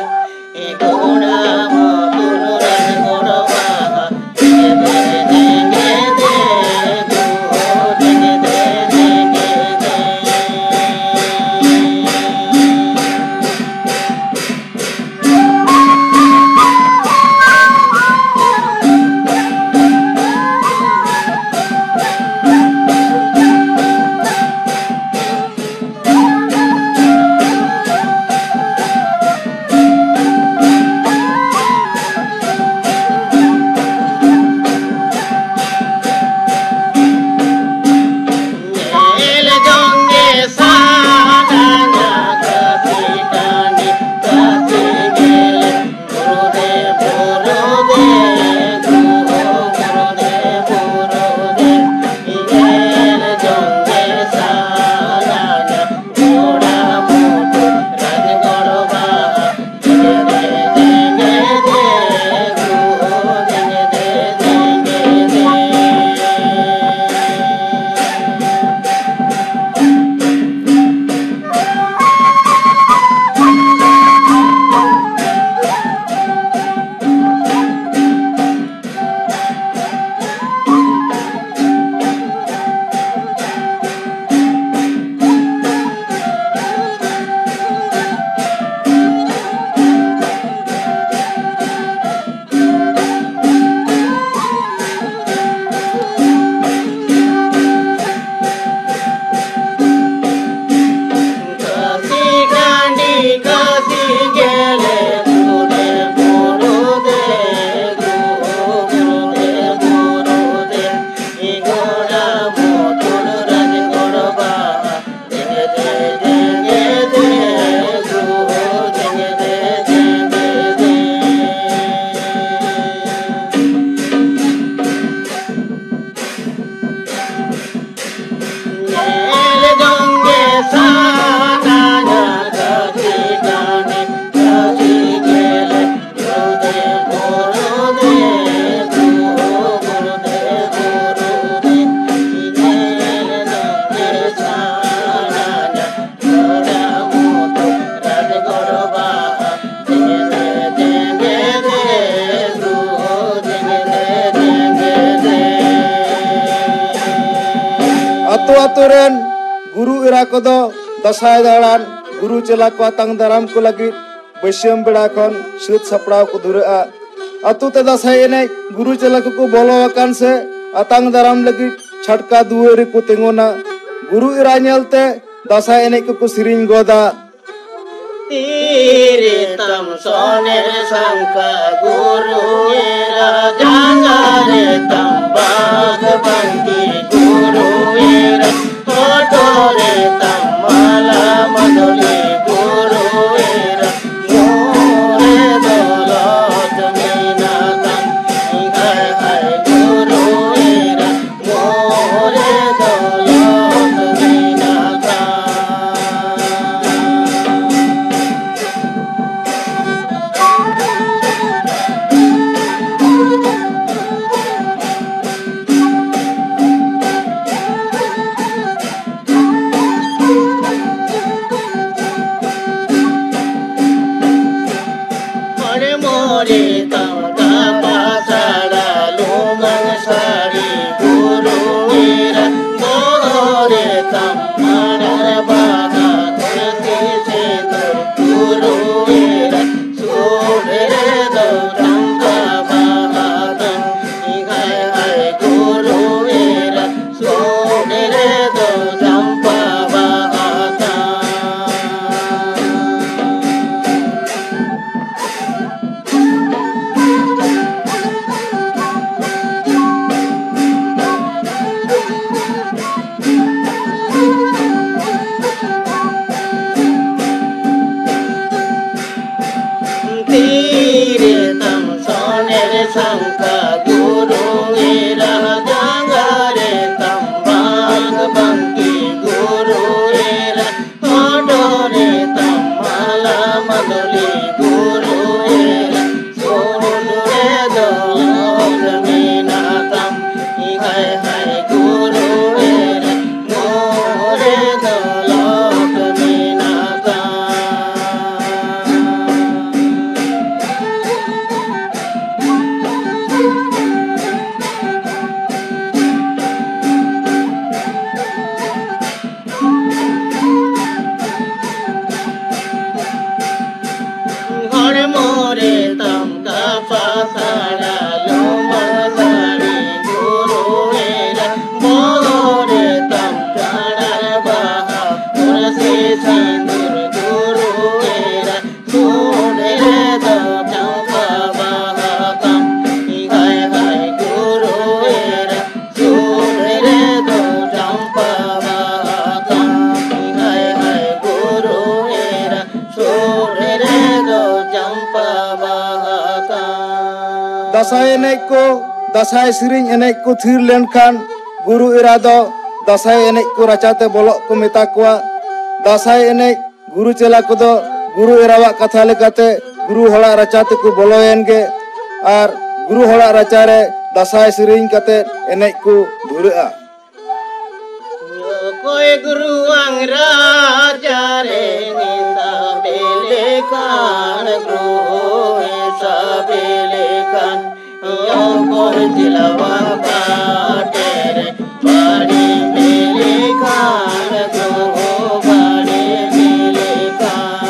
ᱟᱛᱳ ᱨᱮᱱ ᱜᱩᱨᱩ ᱮᱨᱟ ᱠᱚᱫᱚ ᱫᱟᱸᱥᱟᱭ ᱫᱟᱬᱟᱱ ᱜᱩᱨᱩ ᱪᱮᱞᱟ ᱠᱚ ᱟᱛᱟᱝ ᱫᱟᱨᱟᱢ ᱠᱚ ᱞᱟᱹᱜᱤᱫ ᱵᱟᱹᱥᱭᱟᱹᱢ ᱵᱮᱲᱟ ᱠᱷᱚᱱ ᱥᱟᱹᱛ ᱥᱟᱯᱲᱟᱣ ᱠᱚ ᱫᱷᱩᱨᱟᱹᱜᱼᱟ᱾ ᱟᱛᱳ ᱛᱮ ᱫᱟᱸᱥᱟᱭ ᱮᱱᱮᱡ ᱜᱩᱨᱩ ᱪᱮᱞᱟ ᱠᱚᱠᱚ ᱵᱚᱞᱚ ᱟᱠᱟᱱ ᱥᱮ ᱟᱛᱟᱝ ᱫᱟᱨᱟᱢ ᱞᱟᱹᱜᱤᱫ ᱪᱷᱟᱴᱠᱟ ᱫᱩᱣᱟᱹᱨ ᱨᱮᱠᱚ ᱛᱤᱸᱜᱩᱱᱟ᱾ ᱜᱩᱨᱩ ᱮᱨᱟ ᱧᱮᱞᱛᱮ ᱫᱟᱸᱥᱟᱭ ᱮᱱᱮᱡ ᱠᱚᱠᱚ ᱥᱮᱨᱮᱧ ᱜᱚᱫᱟ᱾ ᱛᱤᱨᱮ ᱛᱟᱢ ᱥᱚᱱᱮᱨ ᱥᱟᱝᱠᱟ ᱜᱩᱨᱩ ᱮᱨᱟ, ᱡᱟᱸᱜᱟ ᱨᱮ ᱛᱟᱢ ᱵᱟᱜᱽ ᱵᱟᱝᱜᱤ ᱜᱩᱨᱩ ᱮᱨᱟ, ᱦᱚᱴᱚᱜ ᱨᱮ ᱛᱟᱢ ᱢᱟᱞᱟ ᱢᱟᱫᱚᱞᱤ ᱜᱩᱨᱩ ᱮᱨᱟ, ᱢᱩ ᱨᱮ ᱫᱚᱞᱚᱛ ᱢᱮᱱᱟᱜ ᱛᱟᱢ, ᱦᱟᱭ ᱦᱟᱭ ᱜᱩᱨᱩ ᱮᱨᱟ᱾ ᱦᱚᱲᱢᱚ ᱨᱮ ᱛᱟᱢ ᱜᱟᱵᱟ ᱥᱟᱲᱟ ᱞᱩᱢᱟᱹᱝ ᱥᱟᱹᱲᱤ ᱜᱩᱨᱩ ᱮᱨᱟ, ᱵᱚᱦᱚᱜ ᱨᱮ ᱛᱟᱢ ᱢᱟᱲᱟᱨ ᱵᱟᱦᱟ ᱫᱷᱩᱛᱤ ᱥᱤᱸᱫᱩᱨ ᱜᱩᱨᱩ ᱮᱨᱟ, ᱥᱩᱫ ᱨᱮᱫᱚ ᱪᱟᱢᱯᱟ ᱵᱟᱦᱟ ᱛᱟᱢ, ᱦᱟᱭ ᱦᱟᱭ ᱜᱩᱨᱩ ᱮᱨᱟ᱾ ᱥᱩᱫ ᱨᱮᱫᱚ ᱪᱟᱢᱯᱟ ᱵᱟᱦᱟ ᱛᱟᱢ᱾ ᱟᱲᱟ ᱞᱚᱢᱟ ᱥᱟᱹᱲᱤ ᱜᱩᱨᱩ ᱮᱨᱟ, ᱵᱚᱦᱚᱜ ᱨᱮ ᱛᱟᱢ ᱠᱟᱲᱟ ᱵᱟᱦᱟ, ᱛᱩᱞᱥᱤ ᱥᱤᱸᱫᱩᱨ ᱜᱩᱨᱩ ᱮᱨᱟ, ᱥᱩᱫ ᱨᱮᱫᱚ ᱪᱟᱢᱯᱟ ᱵᱟᱦᱟ ᱛᱟᱢ᱾ ᱦᱟᱭ ᱦᱟᱭ ᱜᱩᱨᱩ ᱮᱨᱟ, ᱥᱩᱫ ᱨᱮᱫᱚ ᱪᱟᱢᱯᱟ ᱵᱟᱦᱟ ᱛᱟᱢ᱾ ᱦᱟᱭ ᱦᱟᱭ ᱜᱩᱨᱩ ᱮᱨᱟ, ᱥᱩᱫ ᱨᱮᱫᱚ ᱪᱟᱢᱯᱟ ᱵᱟᱦᱟ ᱛᱟᱢ᱾ ᱫᱟᱸᱥᱟᱭ ᱮᱱᱮᱡ ᱠᱚ, ᱫᱟᱸᱥᱟᱭ ᱥᱮᱨᱮᱧ ᱮᱱᱮᱡ ᱠᱚ ᱛᱷᱤᱨ ᱞᱮᱱᱠᱷᱟᱱ ᱜᱩᱨᱩ ᱮᱨᱟ ᱫᱚ ᱫᱟᱸᱥᱟᱭ ᱮᱱᱮᱡ ᱠᱚ ᱨᱟᱪᱟᱛᱮ ᱵᱚᱞᱚᱜ ᱠᱚ ᱢᱮᱛᱟ ᱠᱚᱣᱟ᱾ ᱫᱟᱸᱥᱟᱭ ᱮᱱᱮᱡ ᱜᱩᱨᱩ ᱪᱮᱞᱟ ᱠᱚᱫᱚ ᱜᱩᱨᱩ ᱮᱨᱟᱣᱟᱜ ᱠᱟᱛᱷᱟ ᱞᱮᱠᱟᱛᱮ ᱜᱩᱨᱩ ᱦᱚᱲᱟᱜ ᱨᱟᱪᱟ ᱛᱮᱠᱚ ᱵᱚᱞᱚᱭᱮᱱ ᱜᱮ ᱟᱨ ᱜᱩᱨᱩ ᱦᱚᱲᱟᱜ ᱨᱟᱪᱟᱨᱮ ᱫᱟᱸᱥᱟᱭ ᱥᱮᱨᱮᱧ ᱠᱟᱛᱮ ᱮᱱᱮᱡ ᱠᱚ ᱫᱷᱩᱨᱟᱹᱜᱼᱟ᱾ ᱚᱠᱚᱭ ᱜᱩᱨᱩᱣᱟᱝ ᱨᱟᱪᱟᱨᱮ ᱢᱮᱥᱟ ᱵᱮᱞᱮ ᱠᱟᱱ, ᱜᱩᱨᱩ ᱢᱮᱥᱟ ᱵᱮᱞᱮ ᱠᱟᱱ, ᱚᱠᱚᱭ ᱪᱮᱞᱟᱣᱟ ᱯᱟᱴᱮᱨᱮ ᱵᱟᱲᱮ ᱵᱮᱞᱮ ᱠᱟᱱ, ᱜᱩᱨᱩ ᱵᱟᱲᱮ ᱵᱮᱞᱮ ᱠᱟᱱ᱾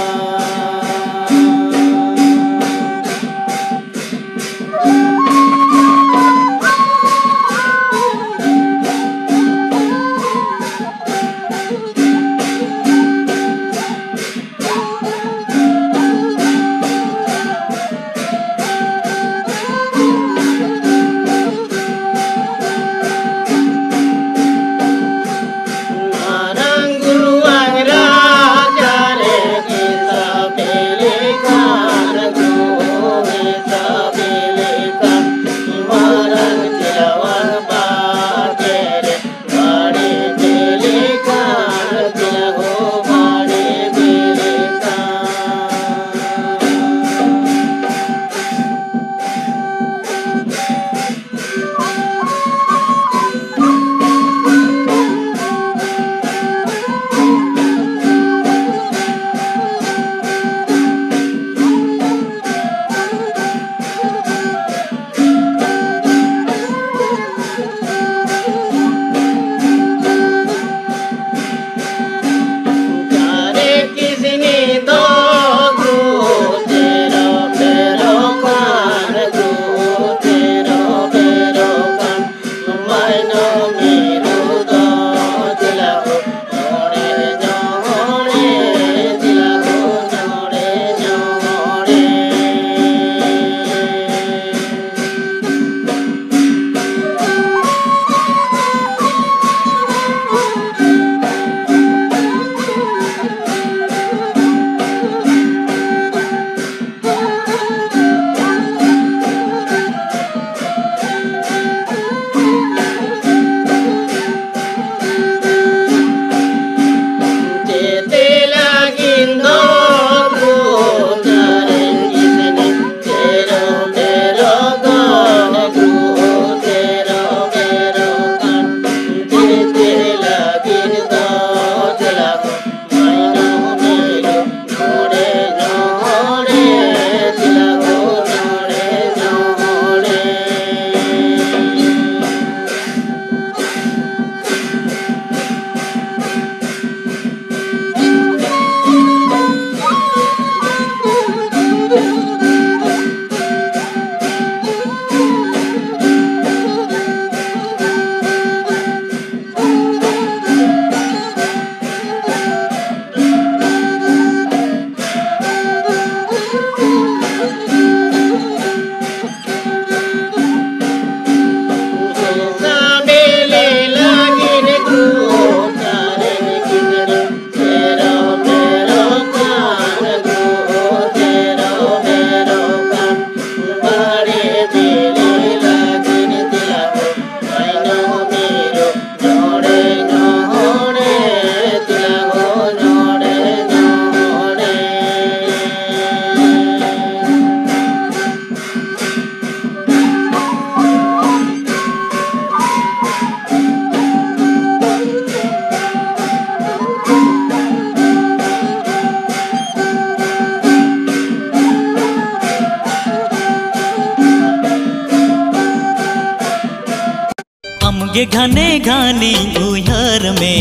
ᱜᱮ ᱜᱷᱟᱱᱮ ᱜᱷᱟᱱᱤᱧ ᱩᱭᱦᱟᱹᱨ ᱢᱮ,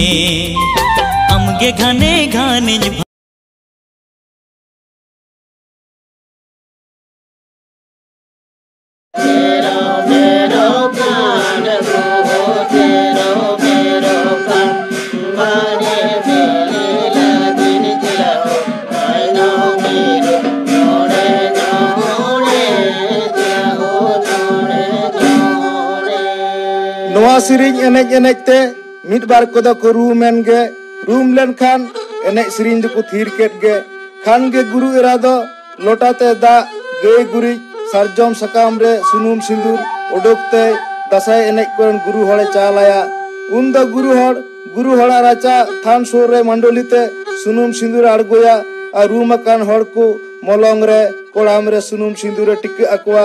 ᱟᱢ ᱜᱮ ᱜᱷᱟᱱᱮ ᱜᱷᱟᱱᱤᱧ ᱱᱚᱣᱟ ᱥᱮᱨᱮᱧ ᱮᱱᱮᱡ ᱮᱱᱮᱡ ᱛᱮ ᱢᱤᱫ ᱵᱟᱨ ᱠᱚᱫᱚ ᱠᱚ ᱨᱩᱢ ᱮᱱ ᱜᱮ᱾ ᱨᱩᱢ ᱞᱮᱱᱠᱷᱟᱱ ᱮᱱᱮᱡ ᱥᱮᱨᱮᱧ ᱫᱚᱠᱚ ᱛᱷᱤᱨ ᱠᱮᱫ ᱜᱮ᱾ ᱠᱷᱟᱱ ᱜᱮ ᱜᱩᱨᱩ ᱮᱨᱟ ᱫᱚ ᱞᱚᱴᱟ ᱛᱮ ᱫᱟᱜ, ᱜᱟᱹᱭ ᱜᱩᱨᱤᱡ, ᱥᱟᱨᱡᱚᱢ ᱥᱟᱠᱟᱢ ᱨᱮ ᱥᱩᱱᱩᱢ ᱥᱤᱸᱫᱩᱨ ᱚᱰᱚᱠ ᱛᱮ ᱫᱟᱸᱥᱟᱭ ᱮᱱᱮᱡ ᱠᱚᱨᱮᱱ ᱜᱩᱨᱩ ᱦᱚᱲᱮ ᱪᱟᱞ ᱟᱭᱟ᱾ ᱩᱱ ᱫᱚ ᱜᱩᱨᱩ ᱦᱚᱲ, ᱜᱩᱨᱩ ᱦᱚᱲᱟᱜ ᱨᱟᱪᱟ ᱛᱷᱟᱱ ᱥᱩᱨ ᱨᱮ ᱢᱟᱹᱰᱚᱞᱤ ᱛᱮ ᱥᱩᱱᱩᱢ ᱥᱤᱸᱫᱩᱨ ᱟᱬᱜᱚᱭᱟ ᱟᱨ ᱨᱩᱢ ᱟᱠᱟᱱ ᱦᱚᱲ ᱠᱚ ᱢᱚᱞᱚᱝ ᱨᱮ, ᱠᱚᱲᱟᱢ ᱨᱮ ᱥᱩᱱᱩᱢ ᱥᱤᱸᱫᱩᱨ ᱮ ᱴᱤᱠᱟᱹᱜ ᱟᱠᱚᱣᱟ᱾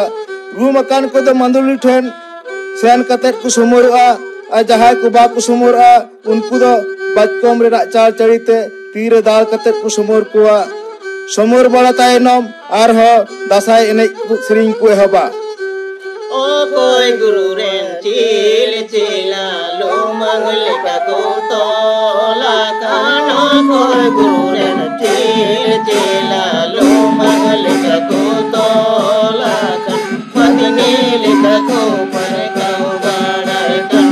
ᱨᱩᱢ ᱟᱠᱟᱱ ᱠᱚᱫᱚ ᱢᱟᱹᱰᱚᱞᱤ ᱴᱷᱮᱱ ᱥᱮᱱ ᱠᱟᱛᱮᱫ ᱠᱚ ᱥᱚᱢᱚᱨᱚᱜᱼᱟ, ᱟᱨ ᱡᱟᱦᱟᱸᱭ ᱠᱚ ᱵᱟᱠᱚ ᱥᱚᱢᱚᱨᱚᱜᱼᱟ, ᱩᱱᱠᱩ ᱫᱚ ᱵᱟᱪᱠᱚᱢ ᱨᱮᱱᱟᱜ ᱪᱟᱞ ᱪᱟᱹᱲᱤ ᱛᱮ ᱛᱤ ᱨᱮ ᱫᱟᱞ ᱠᱟᱛᱮᱫ ᱠᱚ ᱥᱚᱢᱚᱨ ᱠᱚᱣᱟ᱾ ᱥᱚᱢᱚᱨ ᱵᱟᱲᱟ ᱛᱟᱭᱱᱚᱢ ᱟᱨᱦᱚᱸ ᱫᱟᱸᱥᱟᱭ ᱮᱱᱮᱡ ᱠᱚ ᱥᱮᱨᱮᱧ ᱠᱚ ᱮᱦᱚᱵᱟ᱾ ᱚᱠᱚᱭ ᱜᱩᱨᱩ ᱨᱮᱱ ᱪᱤᱞ ᱪᱤᱞᱟ ᱞᱩᱢᱟᱹᱝ ᱞᱮᱠᱟ ᱠᱚ ᱛᱚᱞ ᱟᱠᱟᱱ? ᱚᱠᱚᱭ ᱜᱩᱨᱩ ᱨᱮᱱ ᱪᱤᱞ ᱪᱤᱞᱟ ᱞᱩᱢᱟᱹᱝ ᱞᱮᱠᱟ ᱠᱚ ᱛᱚᱞ ᱟᱠᱟᱱ? ᱯᱟᱹᱛᱱᱤ ᱞᱮᱠᱟ ᱠᱚ ᱯᱟᱨᱠᱟᱣ ᱵᱟᱲᱟᱭ ᱠᱟᱱ,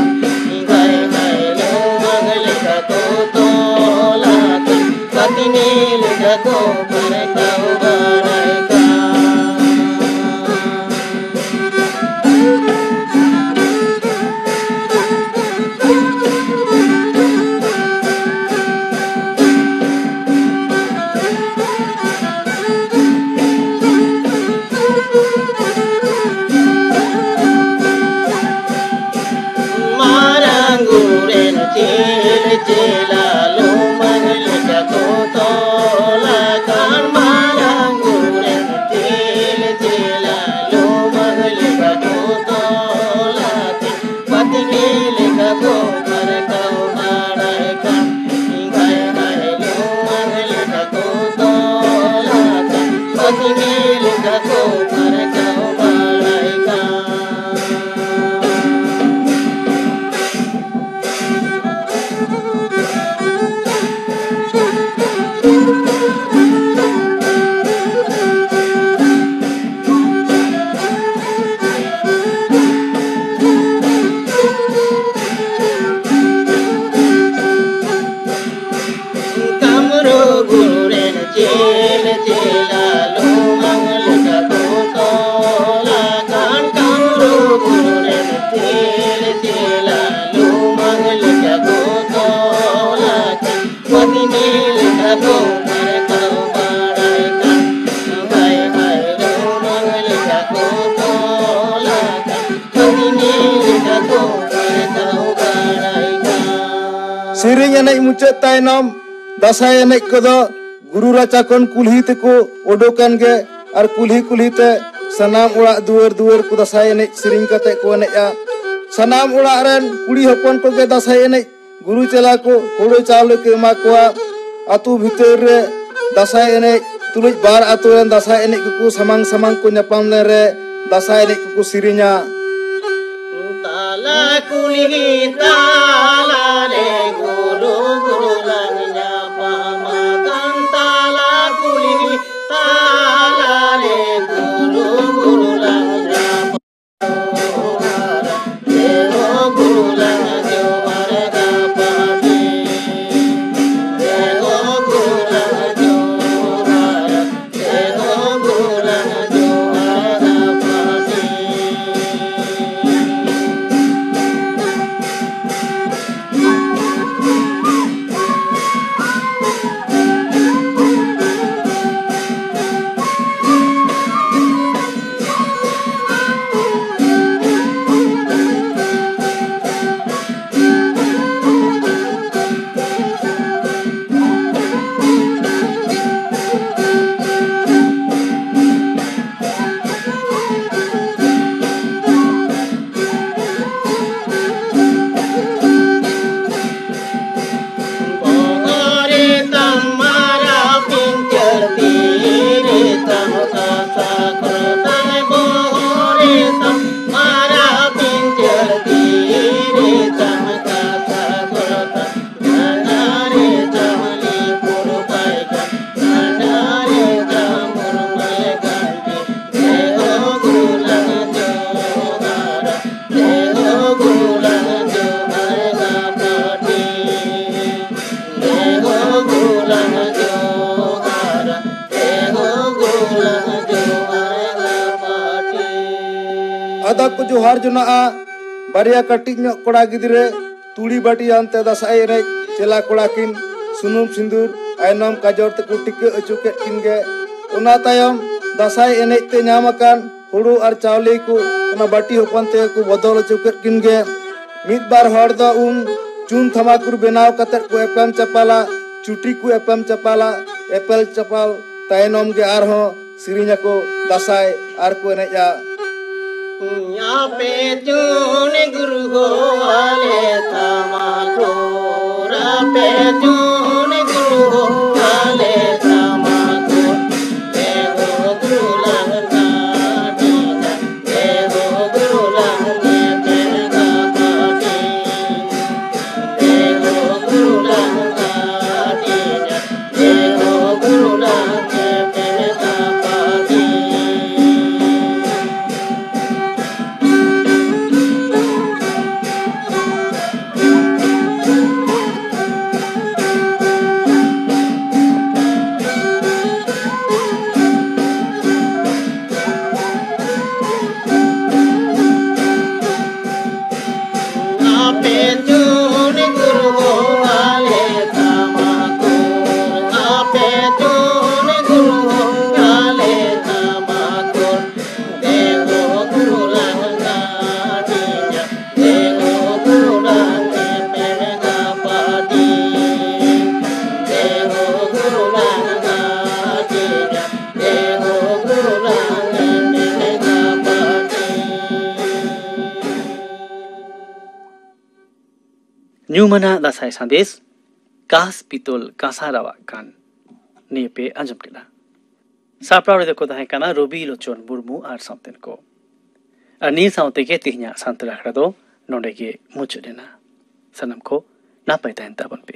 ᱜᱟᱭ ᱜᱟᱭ ᱞᱩᱢᱟᱹᱝ ᱞᱮᱠᱟ ᱠᱚ ᱛᱚᱞ ᱟᱠᱟᱱ, ᱯᱟᱹᱛᱱᱤ ᱞᱮᱠᱟ ᱠᱚ ᱯᱟᱨᱠᱟᱣ ᱵᱟᱲᱟᱭ ᱠᱟᱱ᱾ ᱢᱟᱨᱟᱝ ᱜᱩᱨᱮᱱ ᱪᱤᱞ ᱪᱤᱞᱟ ᱞᱩᱢᱟᱹᱝ ᱞᱮᱠᱟ ᱠᱚ ᱛᱚᱞ ᱟᱠᱟᱱ᱾ ᱢᱟᱹᱫᱤᱱᱤ ᱞᱮᱠᱟ ᱠᱚ ᱯᱟᱨᱠᱟᱣ ᱵᱟᱲᱟᱭ ᱠᱟᱱ, ᱦᱟᱭ ᱦᱟᱭ ᱨᱚᱢᱚᱱ ᱞᱮᱠᱟ ᱠᱚ ᱛᱚᱞ ᱟᱠᱟᱱ, ᱢᱟᱹᱫᱤᱱᱤ ᱞᱮᱠᱟ ᱠᱚ ᱯᱟᱨᱠᱟᱣ ᱵᱟᱲᱟᱭ ᱠᱟᱱ᱾ ᱥᱮᱨᱮᱧ ᱮᱱᱮᱡ ᱢᱩᱪᱟᱹᱫ ᱛᱟᱭᱱᱚᱢ ᱫᱟᱸᱥᱟᱭ ᱮᱱᱮᱡ ᱠᱚᱫᱚ ᱜᱩᱨᱩ ᱨᱟᱪᱟ ᱠᱷᱚᱱ ᱠᱩᱞᱦᱤ ᱛᱮᱠᱚ ᱩᱰᱩᱠ ᱮᱱ ᱜᱮ ᱟᱨ ᱠᱩᱞᱦᱤ ᱠᱩᱞᱦᱤ ᱛᱮ ᱥᱟᱱᱟᱢ ᱚᱲᱟᱜ ᱫᱩᱣᱟᱹᱨ ᱫᱩᱣᱟᱹᱨ ᱠᱚ ᱫᱟᱸᱥᱟᱭ ᱮᱱᱮᱡ ᱥᱮᱨᱮᱧ ᱠᱟᱛᱮ ᱠᱚ ᱮᱱᱮᱡᱼᱟ᱾ ᱥᱟᱱᱟᱢ ᱚᱲᱟᱜ ᱨᱮᱱ ᱠᱩᱲᱤ ᱦᱚᱯᱚᱱ ᱠᱚᱜᱮ ᱫᱟᱸᱥᱟᱭ ᱮᱱᱮᱡ ᱜᱩᱨᱩ ᱪᱮᱞᱟ ᱠᱚ ᱦᱳᱲᱳ ᱪᱟᱣᱞᱮ ᱠᱚ ᱮᱢᱟ ᱠᱚᱣᱟ᱾ ᱟᱹᱛᱩ ᱵᱷᱤᱛᱟᱹᱨ ᱨᱮ ᱫᱟᱸᱥᱟᱭ ᱮᱱᱮᱡ ᱛᱩᱞᱩᱡ ᱵᱟᱨ ᱟᱹᱛᱩ ᱨᱮᱱ ᱫᱟᱸᱥᱟᱭ ᱮᱱᱮᱡ ᱠᱚᱠᱚ ᱥᱟᱢᱟᱝ ᱥᱟᱢᱟᱝ ᱠᱚ ᱧᱟᱯᱟᱢ ᱞᱮᱱ ᱨᱮ ᱫᱟᱸᱥᱟᱭ ᱮᱱᱮᱡ ᱠᱚᱠᱚ ᱥᱮᱨᱮᱧᱟ᱾ ᱛᱟᱞᱟ ᱠᱩᱞᱦᱤ ᱛᱟᱞᱟ ᱨᱮ ᱜᱩᱨᱩ ᱜᱩᱨᱩ ᱞᱟᱝ ᱧᱟᱯᱟᱢᱟ᱾ ᱛᱟᱞᱟ ᱠᱩᱞᱦᱤ ᱛᱟᱞᱟ ᱨᱮ ᱜᱩᱨᱩ ᱜᱩᱨᱩ ᱞᱟᱝ ᱧᱟᱯᱟᱢᱟ᱾ ᱵᱚᱦᱚᱜ ᱨᱮ ᱛᱟᱢ ᱢᱟᱨᱟᱜ ᱯᱤᱧᱪᱟᱹᱨ, ᱛᱤ ᱨᱮ ᱛᱟᱢ ᱠᱟᱸᱥᱟ ᱠᱚᱨᱛᱟᱞ, ᱵᱚᱦᱚᱜ ᱨᱮ ᱛᱟᱢ ᱢᱟᱨᱟᱜ ᱯᱤᱧᱪᱟᱹᱨ, ᱛᱤ ᱨᱮ ᱛᱟᱢ ᱠᱟᱸᱥᱟ ᱠᱚᱨᱛᱟᱞ, ᱡᱟᱸᱜᱟ ᱨᱮ ᱛᱟᱢ ᱞᱤᱯᱩᱨ ᱯᱟᱭᱜᱟᱱ, ᱠᱟᱸᱰᱟ ᱨᱮ ᱛᱟᱢ ᱢᱩᱨᱢᱟᱞ ᱜᱟᱱᱰᱤ, ᱫᱮᱦᱚ ᱜᱩᱨᱩ ᱞᱟᱝ ᱡᱚᱦᱟᱨᱟ᱾ ᱟᱫᱚ ᱠᱚ ᱡᱚᱦᱟᱨ ᱡᱚᱱᱟᱜᱼᱟ᱾ ᱵᱟᱨᱭᱟ ᱠᱟᱹᱴᱤᱡ ᱧᱚᱜ ᱠᱚᱲᱟ ᱜᱤᱫᱽᱨᱟᱹ ᱛᱩᱲᱤ ᱵᱟᱹᱴᱤ ᱟᱱᱛᱮ ᱫᱟᱸᱥᱟᱭ ᱮᱱᱮᱡ ᱪᱮᱞᱟ ᱠᱚᱲᱟ ᱠᱤᱱ ᱥᱩᱱᱩᱢ ᱥᱤᱸᱫᱩᱨ ᱟᱭᱱᱚᱢ ᱠᱟᱡᱚᱞ ᱛᱮᱠᱚ ᱴᱤᱠᱟᱹᱜ ᱦᱚᱪᱚ ᱠᱮᱫ ᱠᱤᱱ ᱜᱮ᱾ ᱚᱱᱟ ᱛᱟᱭᱚᱢ ᱫᱟᱸᱥᱟᱭ ᱮᱱᱮᱡ ᱛᱮ ᱧᱟᱢ ᱟᱠᱟᱱ ᱦᱩᱲᱩ ᱟᱨ ᱪᱟᱣᱞᱮ ᱠᱚ ᱚᱱᱟ ᱵᱟᱹᱴᱤ ᱦᱚᱯᱚᱱ ᱛᱮᱜᱮ ᱠᱚ ᱵᱚᱫᱚᱞ ᱦᱚᱪᱚ ᱠᱮᱫ ᱠᱤᱱ ᱜᱮ᱾ ᱢᱤᱫ ᱵᱟᱨ ᱦᱚᱲ ᱫᱚ ᱩᱱ ᱪᱩᱱ ᱛᱷᱟᱢᱟᱠᱩᱨ ᱵᱮᱱᱟᱣ ᱠᱟᱛᱮᱫ ᱠᱚ ᱮᱯᱮᱢ ᱪᱟᱯᱟᱞᱟ, ᱪᱩᱴᱤ ᱠᱚ ᱮᱯᱮᱢ ᱪᱟᱯᱟᱞᱟ᱾ ᱮᱯᱮᱞ ᱪᱟᱯᱟᱞ ᱛᱟᱭᱱᱚᱢ ᱜᱮ ᱟᱨᱦᱚᱸ ᱥᱮᱨᱮᱧ ᱟᱠᱚ ᱫᱟᱸᱥᱟᱭ ᱟᱨ ᱠᱚ ᱮᱱᱮᱡᱼᱟ᱾ ᱟᱯᱮ ᱪᱩᱱ ᱜᱩᱨᱩ ᱦᱚ ᱟᱞᱮ ᱛᱷᱟᱢᱟᱠᱩᱨ, ᱟᱯᱮ ᱪᱩᱱ ᱜᱩᱨᱩ ᱦᱚ ᱟᱞᱮ ᱛᱷᱟᱢᱟᱠᱩᱨ, ᱮ ᱦᱚ ᱜᱩᱨᱩ ᱞᱟᱝ ᱠᱟᱹᱴᱤᱡᱟ, ᱮ ᱦᱚ ᱜᱩᱨᱩ ᱞᱟᱝ ᱮᱯᱮᱢ ᱠᱟᱹᱴᱤᱡ, ᱮ ᱦᱚ ᱜᱩᱨᱩ ᱞᱟᱝ ᱠᱟᱹᱴᱤᱡᱟ᱾ ᱧᱩᱢᱟᱱᱟᱜ ᱫᱟᱸᱥᱟᱭ ᱥᱟᱸᱫᱮᱥ, ᱠᱟᱸᱥ ᱯᱤᱛᱚᱞ ᱠᱟᱸᱥᱟ ᱨᱟᱣᱟᱜ ᱠᱟᱱ᱾ ᱱᱤᱭᱟᱹ ᱯᱮ ᱟᱸᱡᱚᱢ ᱠᱮᱫᱟ᱾ ᱥᱟᱯᱲᱟᱣ ᱨᱮᱫᱚ ᱠᱚ ᱛᱟᱦᱮᱸ ᱠᱟᱱᱟ ᱨᱚᱵᱤ ᱞᱳᱪᱚᱱ ᱢᱩᱨᱢᱩ ᱟᱨ ᱥᱟᱶᱛᱮᱱ ᱠᱚ᱾ ᱟᱨ ᱱᱤᱭᱟᱹ ᱥᱟᱶ ᱛᱮᱜᱮ ᱛᱮᱦᱮᱧᱟᱜ ᱥᱟᱱᱛᱟᱲ ᱟᱠᱷᱲᱟ ᱫᱚ ᱱᱚᱰᱮ ᱜᱮ ᱢᱩᱪᱟᱹᱫ ᱮᱱᱟ᱾ ᱥᱟᱱᱟᱢ ᱠᱚ ᱱᱟᱯᱟᱭ ᱛᱟᱦᱮᱱ ᱛᱟᱵᱚᱱ ᱯᱮ᱾